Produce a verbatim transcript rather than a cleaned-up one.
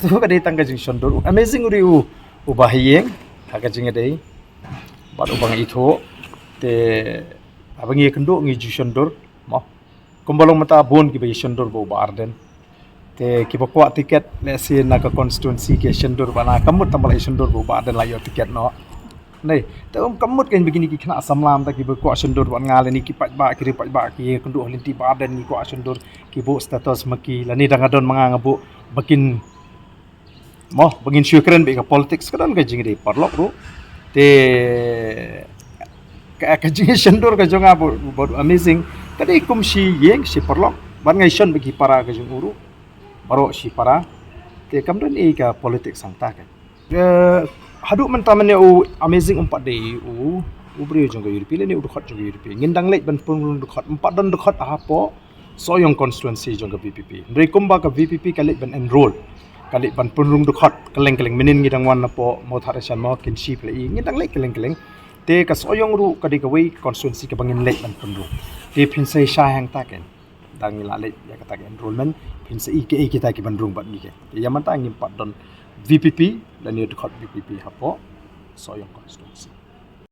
Tu ka dei tang ka jingshondur. Amazing u dei u, uba ha ïing ha ka jingïadei bad uba nga ithuh. Te haba ngi ïakynduh ngi ju shondur, mo. Kumba long mynta bun kiba ïashondur bad u Bah Ardent. Te kiba kwah tiket, lehse na ka constituency ki ïashondur bad nga, kam mut tang ba la ïashondur bad u Bah Ardent la ïoh tiket noh. Nei, te um kam mut kein ba kine ki khynnah samla mynta kiba kwah shondur bad nga lane ki paidbah, ki riew paidbah ki ïakynduh ha lynti Bah Ardent, ngi kwah shondur, ki buh status ma ki, lane dang ka don ma nga nga buh, ba kin, mo, ba ngin shu kren bad ka politics, ka don ka jingïadei paralok ruh. Te ka, ka jingïashondur ka jong nga bad, bad u Amazing ka dei kum shi ïing shi paralok. Bad nga ïashon bad ki para ka jong u ruh, baroh shi para. Te kam don ei ka politics hangta ka. Eh, haduh mynta mynne u Amazing um pat dei u, u briew jong ka U D P lane u dkhot jong ka U D P. Ngin dang leit ban pynrung dkhot, um pat don dkhot hapoh Sohiong constituency jong ka V P P. Hynrei kumba ka V P P ka leit ban enroll, ka leit ban pynrung dkhot kylleng kylleng. Mynnin ngi dang wan napoh Mawthadraishan, Mawkynshi, phi la i, ngi dang leit kylleng kylleng. Te ka Sohiong ruh ka dei kawei constituency kaba ngin leit ban pynrung. Te phin sa ïa shai hangta kein, dang ngi la leit ïa kata ka enrollment, phin sa i kaei kita ki ban rung bad ngi kein. Te ïa mynta ngim pat don V P P lane dkhot V P P hapoh Sohiong constituency.